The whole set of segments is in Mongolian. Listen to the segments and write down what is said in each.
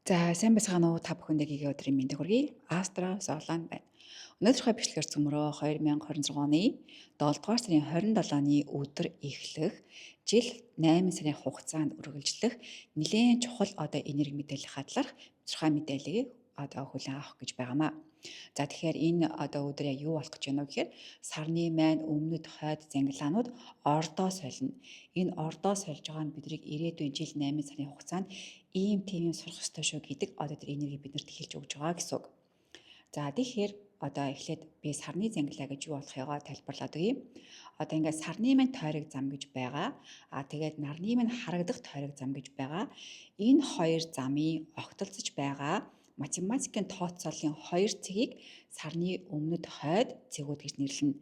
За сайн байцгаана уу, та бүхэндээ гэгээ өдрийн мэндийг хүргэе. Астра Золон байна. Өнөөдрийнхөө бичлэгээр цөмрөө 2026 оны 7 дугаар сарын 27-ны өдөр эхлэх жил 8 сарын хугацаанд үргэлжлэх нэлээн чухал одоо энерги мэдээллийн талаарх тодорхой мэдээллийг одоо хүлээн авах гэж байгаамаа. За тэгэхээр энэ одоо өдөр яг юу болох гэж байна вэ гэхээр сарны маань өмнөд хойд зангилаанууд ордоо солино. Энэ ордоо сольж байгаа нь биднийг ирээдүйн жил 8 сарын хугацаанд ийм тийм юм сурах ёстой шүү гэдэг одоо тэр энерги биднэрт хэлж өгч байгаа гэсэн үг. За тэгэхээр одоо эхлээд би сарны зангилаа гэж юу болохыгоо тайлбарлаад өгье. Одоо ингээд сарны маань тойрог зам гэж байгаа. А тэгээд нарны маань харагдах тойрог зам гэж байгаа. Энэ хоёр замын огтолцож байгаа математикийн тооцооллын хоёр цэгийг сарны өмнөд хойд цэгүүд гэж нэрлэнэ.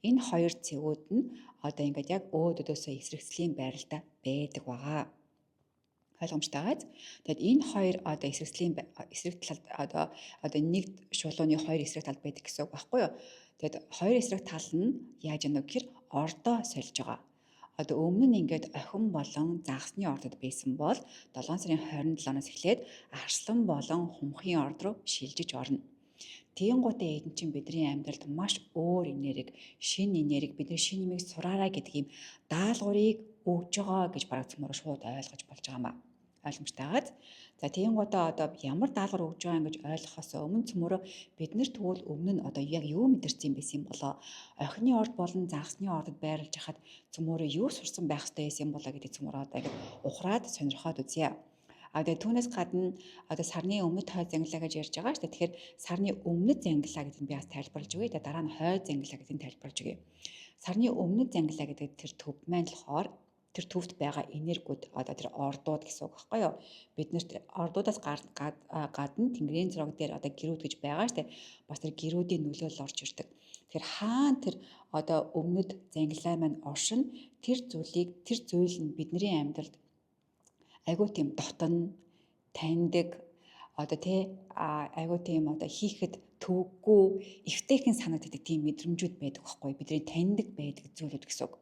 Энэ хоёр цэгүүд нь одоо ингээд яг өөдөөсөө эсрэгцлийн байралтай байдаг байгаа. Ойлгомжтой байгааз. Тэгэд энэ хоёр одоо эсрэгцлийн эсрэг талд одоо нэг шулууны хоёр эсрэг тал байдаг гэсэн үг байхгүй юу? Тэгэд хоёр эсрэг тал нь яаж яана гэхээр ордоо сольж байгаа. Одоо өмнө нь ингээд охин болон загасны ордод байсан бол 7 сарын 27-наас эхлээд арслан болон хумхын орд руу шилжиж орно. Тэгэнгүүтээ эдэн чинь бидний амьдралд маш өөр энерги, шинэ энерги, бидний шинэ юмыг сураарай гэдэг ийм даалгаврыг өгж байгаа гэж бараг цөмөр шууд ойлгож болж байгаа юм ба. Ойлгомжтой байгааз. За тэгэнгүүтээ одоо ямар даалгавар өгж байгаа юм гэж ойлгохоос өмнө цөмөрөө бид нар тэгвэл өмнө нь одоо яг юу мэдэрсэн байсан юм болоо, охины орд болон загасны ордод байрлаж хахад цөмөрөө юу сурсан байх ёстой байсан юм болоо гэдэг цөмөрөө одоо ингэ ухраад сонирхоод үзье. А тэгээ түүнээс гадна одоо сарны өмнөд хойд зангилаа гэж ярьж байгаа шүү дээ. Тэгэхээр сарны өмнөд зангилаа гэдэг нь би бас тайлбарлаж өгье. Тэгээ дараа нь хойд зангилаа гэдэг нь тайлбарлаж өгье. Сарны өмнөд зангилаа гэдэг тэр төв маань болохоор тэр төвд байгаа энергиуд одоо тэр ордууд гэсэн үг байхгүй юу? Бид нарт ордуудаас гадна тэнгэрийн зураг дээр одоо гэрүүд гэж байгаа шүү дээ. Бас тэр гэрүүдийн нөлөөлөл орж ирдэг. Тэгэхээр хаана тэр одоо өмнөд зангилаа маань оршин тэр зүйлийг тэр зүйл нь бидний амьдралд айгуу тийм дотн таньдаг одоо тий айгуу тийм одоо хийхэд төвөггүй эвтэйхэн санагддаг тийм мэдрэмжүүд байдаг байхгүй, бидний таньдаг байдаг зүйлүүд гэсэн үг.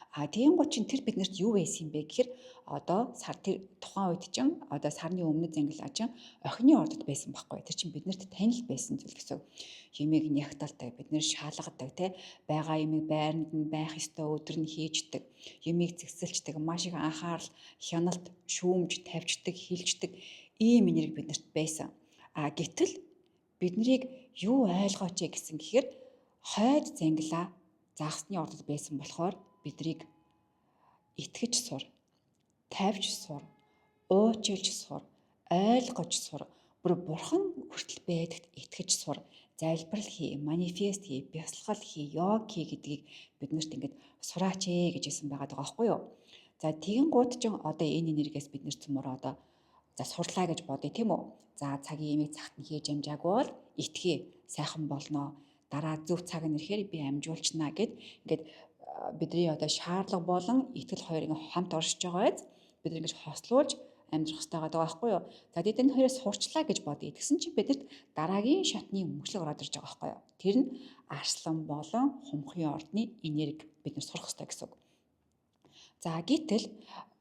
А тэгэнгүүт чинь тэр биднэрт юу байсан юм бэ гэхээр одоо сар тэр тухайн үед чинь одоо сарны өмнөд зангилаа чинь охины ордод байсан байхгүй. Тэр чинь биднэрт танил байсан зүйл гэсэн. Юмыг нягталдаг, бид нэр шаалгадаг, те байгаа юмыг байранд нь байх ёстой өдөр нь хийждэг, юмыг зэгсэлчдэг, маш их анхаарал, хяналт, шүүмж тавьчдаг, хилждэг ийм энерги биднэрт байсан. А гэтэл биднийг юу ойлгооч гэсэн гэхээр хойд зангилаа загасны ордод байсан болохоор бидрийг итгэж сур, тавьж сур, уучилж сур, ойлгож сур, бүр бурхан хүртэл байдагт итгэж сур, залбирал хий, манифест хий, бясалгал хий, йог хий гэдгийг биднэрт ингээд сураач ээ гэж хэлсэн байгаа даа байхгүй юу? За тэгэнгუут ч одоо энэ энергиэс бид нэр цөмөр одоо за сурлаа гэж бодъё тийм үү? За цагийн имийг цагт нь хийж амжаагүй бол итгэе, сайхан болноо. Дараа зөв цаг нь ирэхээр би амжуулчнаа гэд ингээд бидний одоо шаардлага болон итгэл хоёр ингээ хамт оршиж байгаа биз, бид ингэж хослуулж амьдрах хэрэгтэй байгаа байхгүй юу? За тэгээд энэ хоёроос сурчлаа гэж бодъё. Тэгсэн чинь бидэрт дараагийн шатны мөчлөг ороод ирж байгаа байхгүй юу? Тэр нь арслан болон хумхын ордны энерги бид нар сурах хэрэгтэй гэсэн үг. За гэтэл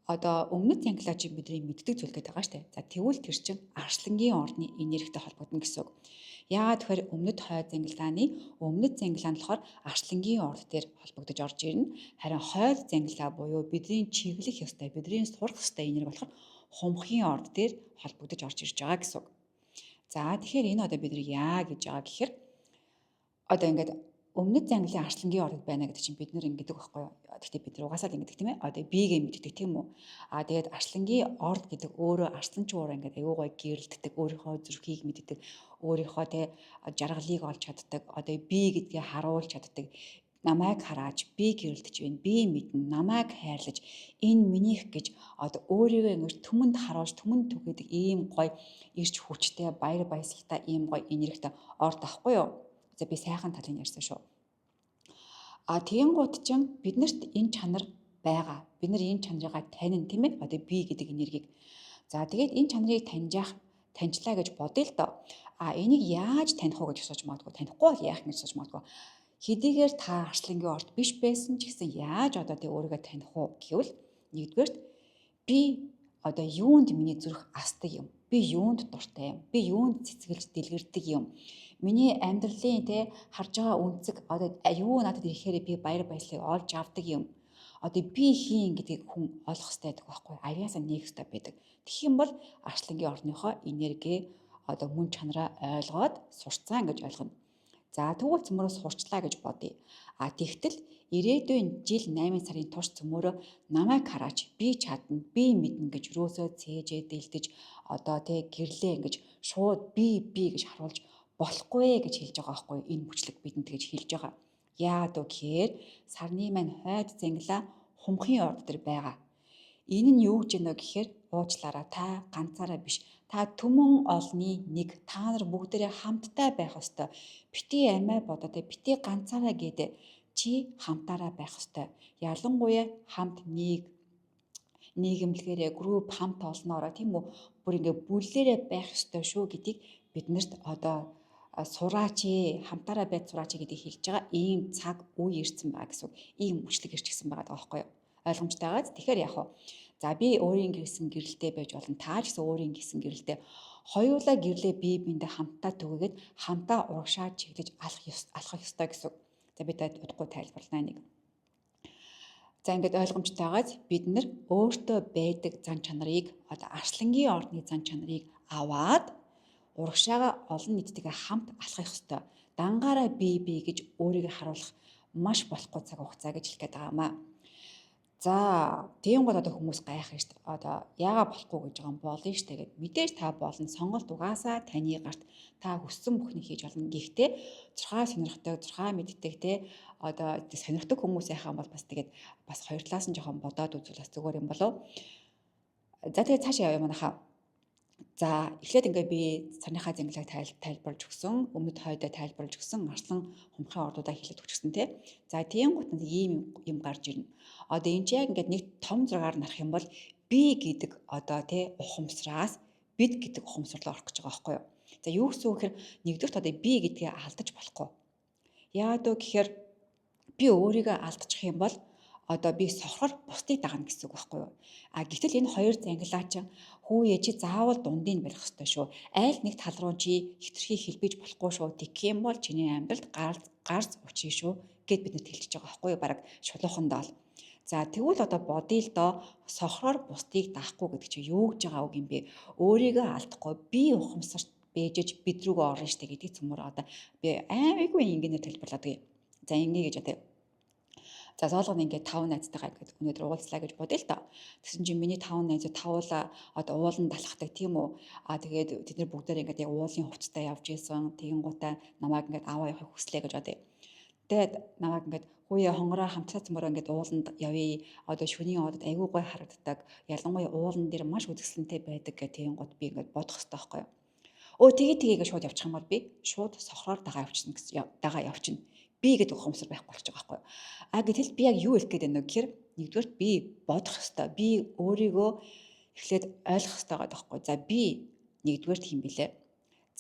одоо өмнөд зангилаа чинь бидний мэддэг зүйл гэдэг байгаа шүү дээ. За тэгвэл тэр чинь арслангийн ордны энергитэй холбогдно гэсэн үг. Яагаад тэгэхээр өмнөд хойд зангилааны өмнөд зангилаа нь болохоор арслангийн орд дээр холбогдож орж ирнэ. Харин хойд зангилаа буюу бидний чиглэх ёстой, бидний сурах ёстой энерги болохоор хумхын орд дээр холбогдож орж ирж байгаа гэсэн үг. За тэгэхээр энэ одоо бид нар яа гэж байгаа гэхээр одоо ингээд өмнөд зангилын арслангийн ордод байна гэдэг чинь бид нэр ингэдэг байхгүй юу? Гэхдээ бид нар угаасаа л ингэдэг тийм ээ. Одоо биегээ мэддэг тийм үү? А тэгээд арслангийн орд гэдэг өөрөө арслан ч өөрөө ингээд аюу гой гэрэлтдэг, өөрийнхөө зүрхийг мэддэг, өөрийнхөө тэ жаргалыг олж чаддаг, одоо бие гэдгээ харуулж чаддаг, намайг хараач, би гэрэлтэж байна, би мэднэ, намайг хайрлаж, энэ минийх гэж одоо өөрийгөө ингэж түмэнд харуулж, түмэнд түгээдэг ийм гоё ирч хүчтэй, баяр баясгалтай ийм гоё энергитэй орд ахгүй юу? За би сайхан талыг ярьсан шүү. А тэгэнгუут чинь биднэрт энэ чанар байгаа. Бид нар энэ чанарыгаа танина тийм ээ. Одоо би гэдэг энергийг. За тэгээд энэ чанарыг таньжаах таньчлаа гэж бодъё л доо. А энийг яаж таних уу гэж асууж магадгүй. Танихгүй бол яах гэж асууж магадгүй. Хэдийгээр та арслангийн орд биш байсан ч гэсэн яаж одоо тэг өөрийгөө таних уу гэвэл нэгдүгээрт би одоо юунд миний зүрх асдаг юм. Би юунд дуртай юм? Би юунд цэцгэлж дэлгэрдэг юм? Миний амьдралын те харж байгаа үнцэг одоо юу надад ирэхээр би баяр баясгалыг олж авдаг юм. Одоо би хийн гэдгийг хүн олох хэрэгтэй байдаг байхгүй. Авьяасаа нээх хэрэгтэй байдаг. Тэгэх юм бол арслангийн орныхоо энерги одоо мөн чанараа ойлгоод сурцсан гэж ойлгоно. За тэгвэл цөмөрөө сурчлаа гэж бодъё. А тэгтэл ирээдүйн жил 8 сарын турш цөмөрөө намайг хараач, би чадна, би мэднэ гэж юусоо цээжээ дэлдэж одоо тэг гэрлээ ингэж шууд би би гэж харуулж болохгүй гэж хэлж байгаа байхгүй, энэ мөчлөг бидэнд тэгж хэлж байгаа. Яагаад вэ гэхээр сарны маань хойд зангилаа хумхын орд дээр байгаа. Энэ нь юу гэж байна вэ гэхээр уучлаарай, та ганцаараа биш. Та түмэн олны нэг, та нар бүгдээрээ хамтдаа байх ёстой. Бити амиа бодоод, бити ганцаараа гэдэг чи хамтаараа байх ёстой. Ялангуяа хамт нэг нийгэмлэгээрээ групп хамт олноороо тийм үү, бүр ингээ бүлээрээ байх ёстой шүү гэдгийг биднэрт одоо сураач ээ, хамтаараа байж сураач гэдгийг хэлж байгаа ийм цаг үе ирсэн байгаа гэсэн үг. Ийм мөчлөг ирчихсэн байгаа байхгүй юу? Ойлгомжтой байгааз. Тэгэхээр яг уу за би өөрийн гэрсэн гэрэлтэй байж болно. Та ч гэсэн өөрийн гисэн гэрэлтэй. Хоёулаа гэрлээ бие биендээ хамтдаа түгээгээд хамтаа урагшаа чиглэж алхах ёстой гэсэн үг. За би танд удахгүй тайлбарлана нэг. За ингээд ойлгомжтой байгааз бид нар өөртөө байдаг зан чанарыг одоо арслангийн ордны зан чанарыг аваад урагшаага олон нийттэйгээ хамт алхах ёстой. Дангаараа бие бие гэж өөрийгөө харуулах маш болохгүй цаг хугацаа гэж хэлэх гээд байгаа юм аа. За тийм гол одоо хүмүүс гайх нь шүү дээ. Одоо яага болохгүй гэж байгаа юм болно шүү дээ гэд. Мэдээж та болно. Сонголт угаасаа таны гарт, та хүссэн бүхнийг хийж болно. Гэхдээ зурхаа сонирхдаг, зурхаа мэддэг те одоо сонирхдаг хүмүүс яхаа бол бас тэгээд бас хоёр талаас нь жоохон бодоод үзвэл бас зүгээр юм болов. За тэгээд цаашаа явъя манайхаа. За эхлээд ингээ би сарныхаа зинглэг тайлбарлаж өгсөн, өмнөд хойдоо тайлбарлаж өгсөн, арслан хумхын ордуудаа хэлээд өгсөн тий. За тийм гутанд ийм юм гарч ирнэ. Одоо энэ чи яг ингээд нэг том зургаар нарах юм бол би гэдэг одоо тий ухамсараас бид гэдэг ухамсар руу орох гэж байгаа байхгүй юу? За юу гэсэн үг гэхээр нэгдүгürt одоо би гэдгээ алдаж болохгүй. Яагаад вэ гэхээр би өөрийгөө алдчих юм бол одоо би сохроор бусдыг дагна гэсэн үг байхгүй юу? А гэтэл энэ хоёр зангилаа чинь хүүе чи заавал дундыг барих ёстой шүү. Айл нэг тал руу чи хитрхи хэлбэж болохгүй шүү. Тэгэх юм бол чиний амьдралд гарц учрий шүү гэд бид нарт хэлчихэж байгаа байхгүй юу? Бараг шулуухандаа л. За тэгвэл одоо бодъё л доо, сохроор бусдыг даахгүй гэдэг чинь юу гэж байгаа үг юм бэ? Өөрийгөө алдахгүй, би ухамсарт бэжэж бид рүүгээ орно штэ гэдгийг цөмөр одоо би аймаггүй ингэнээр тайлбарлаад өгье. За ингэ гэж одоо. За зоолгоно ингээд 5 найзтайгаа ингээд өнөөдөр уулзлаа гэж бодъё л доо. Тэгсэн чинь миний 5 найзууд тавуулаа одоо ууланд алхдаг тийм үү. А тэгээд тэд нар бүгдээр ингээд яг уулын хувцастай явж исэн. Тэгин гутаа намайг ингээд аваа явахыг хүслээ гэж бодъё. Тэгээд намайг ингээд хүүе хонгороо хамтдаа цөмөрөө ингээд ууланд явъя. Одоо шөнийн одод айгүй гой харагддаг. Ялангуяа уулан дээр маш үзэсгэлэнтэй байдаг гэх тийм гот би ингээд бодох хэрэгтэй байхгүй юу. Өө тгий тгий гэж шууд явчих юм бол би шууд сохроор дагаа явчихна гэсэн дагаа явчихна. Би гэдэг ухамсар байхгүй болчих байгаа байхгүй юу. А гэтэл би яг юу хэлэх гээд байна вэ гэхээр нэгдүгээрт би бодох хэрэгтэй. Би өөрийгөө эхлээд ойлгох хэрэгтэй байгаа байхгүй. За би нэгдүгээрт хэм бэлээ.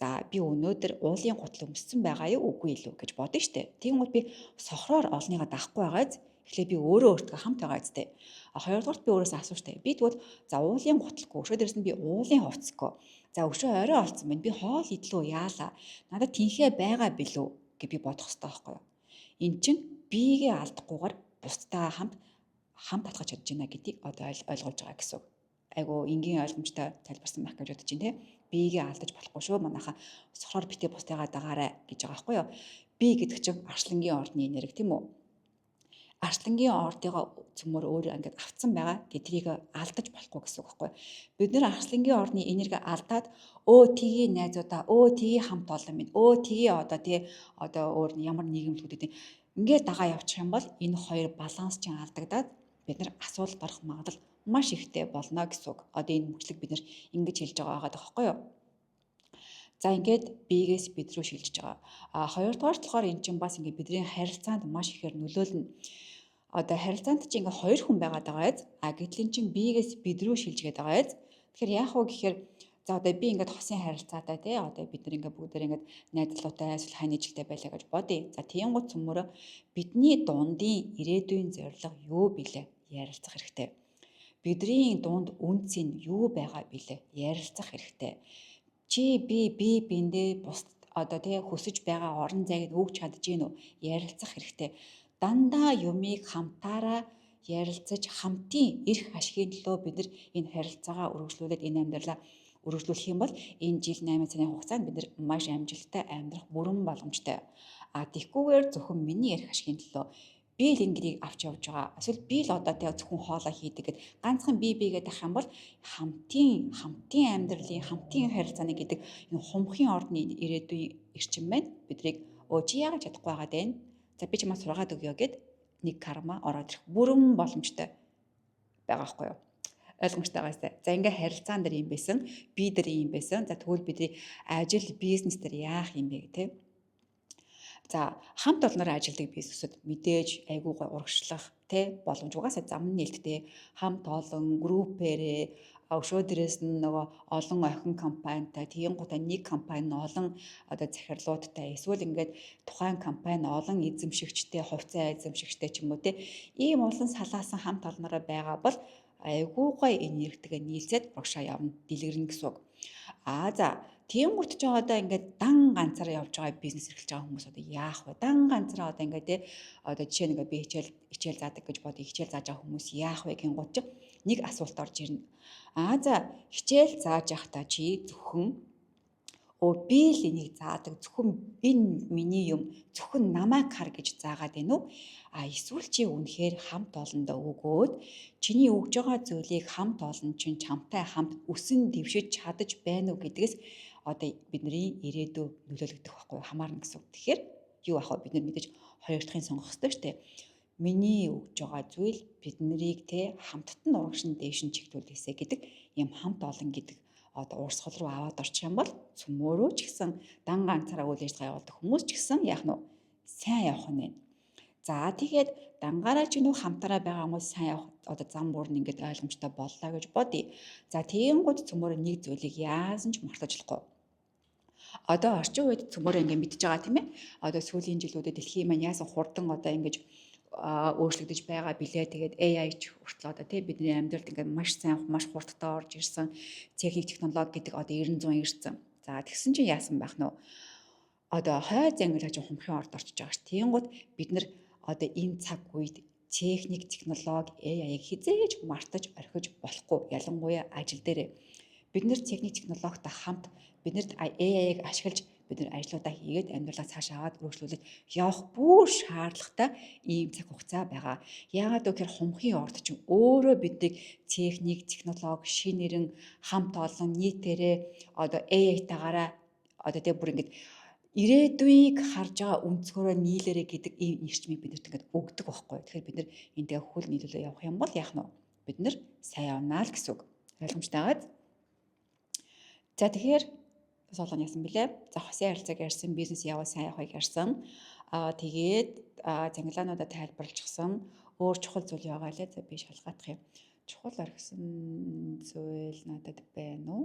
За би өнөөдөр уулын гутал өмссөн байгаа юу үгүй илүү гэж бодно штэ. Тэгмүүд би сохроор олныгаа даахгүй байгааз эхлээд би өөрөө өөртөө хамт байгаа зү. А хоёрдугаарт би өөрөөсөө асууж штэ. Би тэгвэл за уулын гуталгүй өшөө дээрс нь би уулын хувцасгүй. За өшөө орой олцсон байна. Би хоол идлүү яалаа. Надад тэнхээ байгаа билүү гэж би бодох хэрэгтэй байхгүй юу. Эн чин биегээ алдахгүйгээр бусдтайгаа хамт алхаж чадж байна гэдгийг одоо ойлгуулж байгаа гэсэн үг. Айгу энгийн ойлгомжтой тайлбарсан байх гэж бодож байна те. Биегээ алдаж болохгүй шүү. Манайха сохроор битээ бусдыгаа дагаарай гэж байгаа байхгүй юу? Би гэдэг чинь арслангийн ордны энерги тийм үү? Арслангийн ордыгоо цөмөр өөрөө ингээд автсан байгаа. Тэрийг алдаж болохгүй гэсэн үг байхгүй юу? Бид нэр арслангийн ордны энерги алдаад өө тгий найзуудаа, өө тгий хамт олон минь, өө тгий одоо тий одоо өөр ямар нийгэмлэгүүд гэдэг ингээд дагаа явчих юм бол энэ хоёр баланс чинь алдагдаад бид нар асуудалд орох магадлал маш ихтэй болно гэсэн үг. Одоо энэ мөчлөг бид нар ингэж хэлж байгаа байгаа байхгүй юу? За ингээд биегээс бид рүү шилжиж байгаа. А хоёрдугаар болохоор эн чинь бас ингээд бидний харилцаанд маш ихээр нөлөөлнө. Одоо харилцаанд чинь ингээд хоёр хүн байгаад байгаа биз? А гэтэл эн чинь биегээс бид рүү шилжгээд байгаа биз? Тэгэхээр яах вэ гэхээр за одоо би ингээд хосын харилцаатай тий одоо бид нар ингээд бүгдээр ингээд найзлуутай эсвэл хань ижилтэй байлаа гэж бодъё. За тийм гот цөмөрөө бидний дундын ирээдүйн зорилго юу билээ ярилцах хэрэгтэй. Бидний дунд үнц нь юу байгаа билээ? Ярилцах хэрэгтэй. Чи би би биндээ бус одоо тий хүсэж байгаа орон зайг нь өгч чадж гин үү? Ярилцах хэрэгтэй. Дандаа юмыг хамтаараа ярилцаж хамтын эрх ашигын төлөө бид нар энэ харилцаагаа үргэлжлүүлээд энэ амьдралаа үргэлжлүүлэх юм бол энэ жил 8 сарын хугацаанд бид нар маш амжилттай амьдрах бүрэн боломжтой. А тэгхгүйгээр зөвхөн миний эрх ашигын төлөө би л энэ гэрийг авч явж байгаа. Эсвэл би л одоо тэгээ зөвхөн хоолоо хийдэг гэд ганцхан би би гэдэг ах юм бол хамтын амьдралын хамтын харилцааны гэдэг энэ хумхын ордны ирээдүйн эрчим маань бидрийг өө чи яагаад чадахгүй байгаад байна? За би чамаа сургаад өгье гэд нэг карма ороод ирэх бүрэн боломжтой байгаа байхгүй юу? Ойлгомжтой байгаа сте. За ингээ харилцаан дээр юм байсан, би дээр юм байсан. За тэгвэл бидний ажил бизнес дээр яах юм бэ те? За хамт олноор ажилладаг бизнесүүд мэдээж айгүй гой урагшлах те боломж угаасаа зам нээлттэй хамт олон группээрээ өшөө дээрээс нь нөгөө олон охин компанитай тийм гутаа нэг компани нь олон одоо захирлуудтай эсвэл ингээд тухайн компани олон эзэмшигчтэй хувьцаа эзэмшигчтэй ч юм уу те ийм олон салаасан хамт олноороо байгаа бол айгүй гой энергитэйгээ нийлцээд урагшаа явна дэлгэрнэ гэсэн үг. А за тийм гут ч одоо ингээд дан ганцаараа явж байгаа бизнес эрхэлж байгаа хүмүүс одоо яах вэ? Дан ганцаараа одоо ингээд те одоо жишээ нь ингээд би хичээл заадаг гэж бодъё. Хичээл зааж байгаа хүмүүс яах вэ гин гут ч нэг асуулт орж ирнэ. А за хичээл зааж явахдаа чи зөвхөн би л энийг заадаг зөвхөн энэ миний юм зөвхөн намайг хар гэж заагаад байна уу? А эсвэл чи үнэхээр хамт олондоо өгөөд чиний өгж байгаа зүйлийг хамт олон чинь чамтай хамт өсөн дэвшиж чадаж байна уу гэдгээс одоо бидний ирээдүй нөлөөлөгдөх байхгүй хамаарна гэсэн үг. Тэгэхээр юу ах вэ? Бид нар мэдээж хоёр дахьыг сонгох ёстой шүү дээ. Миний өгж байгаа зүйл биднийг те хамтд нь урагшин дээш нь чиглүүлээсэ гэдэг юм хамт олон гэдэг одоо урсгал руу аваад орчих юм бол цөмөөрөө ч гэсэн дан ганцаараа үйл ажиллагаа явуулдаг хүмүүс ч гэсэн яах нь сайн явах нь. За тэгээд дангаараа ч нүү хамтараа байгаа хүмүүс сайн явах одоо зам бүр нь ингээд ойлгомжтой боллоо гэж бодъё. За тэгэнгүүт цөмөөрөө нэг зүйлийг яасан ч мартаж болохгүй. Одоо орчин үед цөмөөрөө ингээд мэдж байгаа тийм ээ. Одоо сүүлийн жилүүдэд дэлхийн маань яасан хурдан одоо ингэж өөрчлөгдөж байгаа билээ. Тэгээд AI ч хүртэл одоо тий бидний амьдралд ингээд маш сайн маш хурдтай орж ирсэн техник технологи гэдэг одоо 90 100 ирсэн. За тэгсэн чинь яасан байх нь вэ? Одоо хой зангилаач хумхын орд орчиж байгаа ш. Тэнгууд бид нар одоо энэ цаг үед техник технологи AI-г хизээж мартаж орхиж болохгүй. Ялангуяа ажил дээрээ. Бид нар техник технологитой хамт бид нарт AI-г ашиглаж бид нар ажлуудаа хийгээд амьдралаа цааш аваад өргөжлүүлээд явах бүр шаардлагатай ийм цаг хугацаа байгаа. Яагаад гэвэл хумхын орд чинь өөрөө биднийг техник, технологи, шинэ нэрэн хамт олон нийтээрээ одоо AI-таагаараа одоо тэг бүр ингэж ирээдүйг харж байгаа өнцгөрөө нийлээрэ гэдэг ийм эрчмийг биднэрт ингээд өгдөг байхгүй. Тэгэхээр бид нар энтэйгээ хөл нийлүүлээ явах юм бол яах нь вэ? Бид нар сайн явнаа л гэсэн үг. Ойлгомжтой байгааз. За тэгэхээр солон яасан бilé. За хосын харилцааг ярьсан, бизнес яваа сайн явахыг ярьсан. Аа тэгээд цангилаануудаа тайлбарлчихсан. Өөр чухал зүйл байгаа лээ. За би шалгаадах юм. Чухал орхисон зүйл надад байна уу?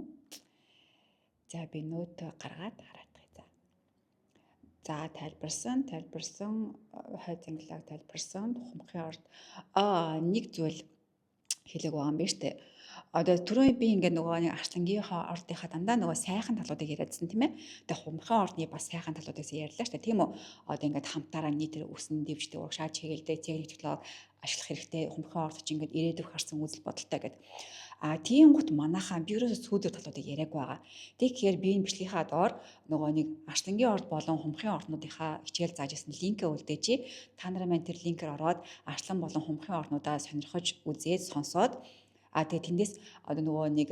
За би нөт гаргаад хараадах. За. За тайлбарсан, хой цангилааг тайлбарсан, хумхын орд. Аа нэг зүйл хэлэг байгаа юм биш үү? Одоо түрүүн би ингээд нөгөө нэг арслангийнхаа ордынхаа дандаа нөгөө сайхан талуудыг яриадсан тийм ээ. Тэгээ хумхын ордны бас сайхан талуудыг ярьлаа шүү дээ. Тийм үү? Одоо ингээд хамтаараа нийтээр өсөн дэвждэг урагшаа чиглэлтэй техник технологи ашиглах хэрэгтэй. Хумхын орд чинь ингээд ирээдүйг харсан үзэл бодолтой гэдэг. А тийм гут манайхаа би ерөөсөө сүүдэр талуудыг яриаг байгаа. Тэгэхээр би энэ бичлэгийнхаа доор нөгөө нэг арслангийн орд болон хумхын орднуудынхаа хичээл зааж исэн линкээ үлдээжээ. Та нарын маань тэр линкээр ороод арслан болон хумхын орднуудаа сонирхож үзээд сонсоод а тэгээ тэндээс одоо нөгөө нэг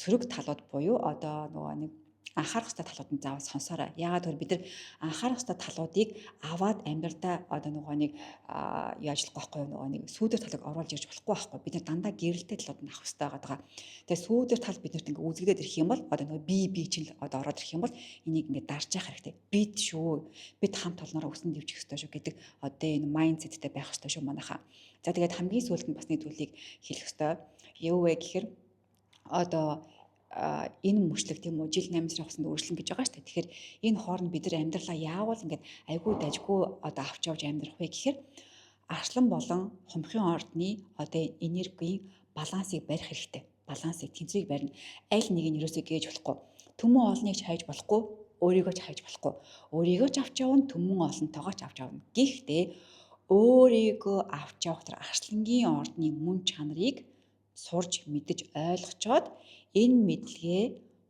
сөрөг талууд буюу одоо нөгөө нэг анхаарах хэрэгтэй талууд нь заавал сонсоорой. Яагаад гэвэл бид нар анхаарах хэрэгтэй талуудыг аваад амьдралдаа одоо нөгөө нэг яаж болохгүй байхгүй нөгөө нэг сүүдэр талыг оруулж ирж болохгүй байхгүй. Бид нар дандаа гэрэлтэй талууд нь авах хэрэгтэй байгаа. Тэгээ сүүдэр тал биднэрт ингээ үзэгдээд ирэх юм бол одоо нөгөө би чинь одоо ороод ирэх юм бол энийг ингээ дарж явах хэрэгтэй. Бид шүү. Бид хамт олноороо өсөн дэвжих хэрэгтэй шүү гэдэг одоо энэ майндсеттэй байх хэрэгтэй шүү манайхаа. За тэгээд хамгийн сүүлд нь бас нэг зүйлийг хэлэх хэрэгтэй. Юу вэ гэхээр одоо энэ мөчлөг тийм үү жил 8 сарын хугацаанд өөрчлөн гэж байгаа шүү дээ. Тэгэхээр энэ хооронд бид нар амьдралаа яавал ингээд айгүй дажгүй одоо авч явж амьдрах вэ гэхээр арслан болон хумхын ордны одоо энергийн Балансыг барих хэрэгтэй. Балансыг, тэнцвэрийг барина. Аль нэг нь ерөөсөө гээж болохгүй. Түмэн олныг ч хайж болохгүй, өөрийгөө ч хайж болохгүй. Өөрийгөө ч авч явна, түмэн олонтойгоо ч авч явна. Гэхдээ өөрийгөө авч явах тэр арслангийн ордны мөн чанарыг сурж мэдэж ойлгочоод энэ мэдлэгээ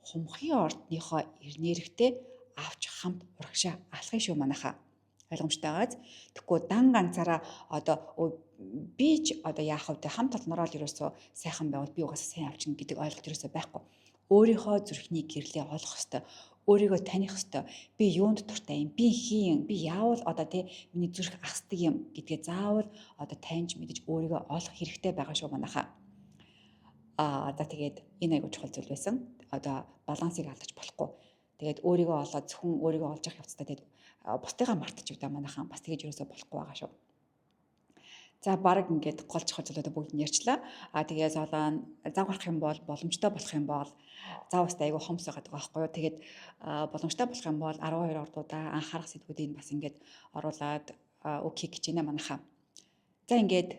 хумхын ордныхоо эрнээрэхтэй авч хамт урагшаа алхах шүү манайхаа. Ойлгомжтой байгааз. Тэгэхгүй дан ганцаараа одоо би ч одоо яах вэ? Хамт олнороо л ерөөсөө сайхан байвал би угаасаа сайн авчна гэдэг ойлголт ерөөсөө байхгүй. Өөрийнхөө зүрхний гэрлээ олох ёстой. Өөрийгөө таних ёстой. Би юунд дуртай юм? Би хин юм? Би яавал одоо тий миний зүрх асдаг юм гэдгээ заавал одоо таньж мэдэж өөрийгөө олох хэрэгтэй байгаа шүү манайхаа. За тэгээд энэ айгуу чухал зүйл байсан. Одоо балансыг алдаж болохгүй. Тэгээд өөрийгөө олоод зөвхөн өөрийгөө олж явах явцдаа тэгээд бусдыгаа мартчих удаа манайхаа бас тэгэж ерөөсөө болохгүй байгаа шүү. За баг ингээд гол чухал зүйлүүдээ бүгд нь ярьчлаа. Тэгээ золоо зав гарах юм бол боломжтой болох юм бол зав баста айгүй хомс байгаа байхгүй юу. Тэгээд боломжтой болох юм бол 12 ордуудаа анхаарах сэдвүүдийг бас ингээд оруулаад окей гэж байна манайхаа. За ингээд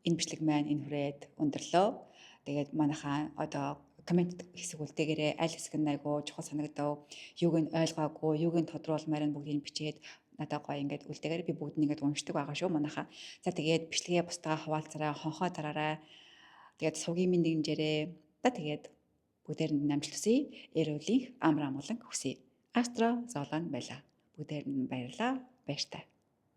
энэ бичлэг маань энэ хүрээд өндөрлөө. Тэгээд манайхаа одоо коммент хэсэг үлдээгээрэй. Аль хэсэг нь айгүй чухал санагдав. Юуг нь ойлгоогүй, юуг нь тодруулмаар нь бүгдийг бичээд надад гоё ингээд үлдээгээрэй. Би бүгд нь ингээд уншдаг байгаа шүү манайхаа. За тэгээд бичлэгээ бусдаа хуваалцаарай, хонхоо дараарай. Тэгээд сувгийн мэнд дэмжээрэй. За тэгээд бүгдээрэнд нь амжилт хүсье. Эрүүлийн амар амгалан хүсье. Астро Золон байлаа. Бүгдээрэнд нь баярлалаа. Баяртай.